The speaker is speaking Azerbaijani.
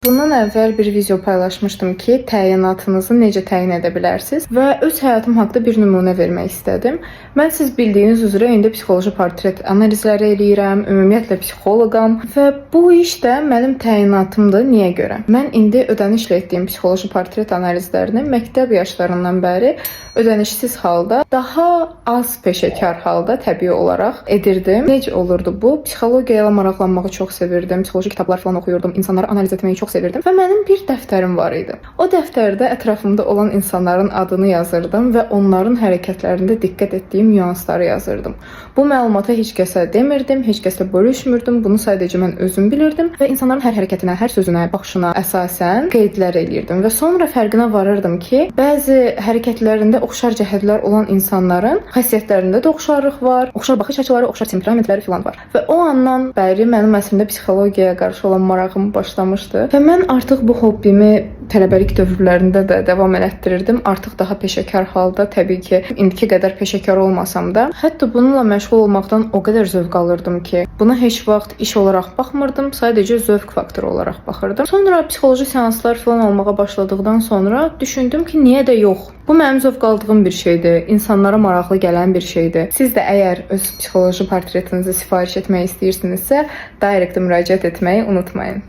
Bundan əvvəl bir video paylaşmışdım ki, təyinatınızı necə təyin edə bilərsiniz və öz həyatım haqqında bir nümunə vermək istədim. Mən siz bildiyiniz üzrə indi psixoloji portret analizləri eləyirəm, ümumiyyətlə psixoloqam və bu iş də mənim təyinatımdır. Niyə görə? Mən indi ödənişlə etdiyim psixoloji portret analizlərini məktəb yaşlarından bəri ödənişsiz halda, daha az peşəkar halda təbii olaraq edirdim. Necə olurdu bu? Psixologiya ilə maraqlanmağı çox sevirdim. Psixoloji kitablar falan oxuyurdum. İnsanları analiz etməyi çox sevirdim və mənim bir dəftərim var idi. O dəftərdə ətrafımda olan insanların adını yazırdım və onların hərəkətlərində diqqət etdiyim nüansları yazırdım. Bu məlumatı heç kəsə demirdim, heç kəslə bölüşmürdüm. Bunu sadəcə mən özüm bilirdim və insanların hər hərəkətinə, hər sözünə, baxışına əsasən qeydlər eləyirdim və sonra fərqinə varırdım ki, bəzi hərəkətlərində oxşar cəhətlər olan insanların xasiyyətlərində də oxşarlıq var, oxşar baxış açıları, oxşar temperamentləri filan var. Və o andan bəri mənim əslində psixologiyaya qarşı olan marağım başlamışdı və mən artıq bu hobbimi tələbəlik dövrlərində də davam elətdirirdim. Artıq daha peşəkar halda, təbii ki, indiki qədər peşəkar olmasam da, hətta bununla məşğul olmaqdan o qədər zövq alırdım ki, buna heç vaxt iş olaraq baxmırdım, sadəcə zövq faktoru olaraq baxırdım. Sonra psixoloji seanslar falan olmağa başladıqdan sonra düşündüm ki, niyə də yox? Bu mənim zövq aldığım bir şeydir, insanlara maraqlı gələn bir şeydir. Siz də əgər öz psixoloji portretinizi sifariş etmək istəyirsinizsə, direct müraciət etməyi unutmayın.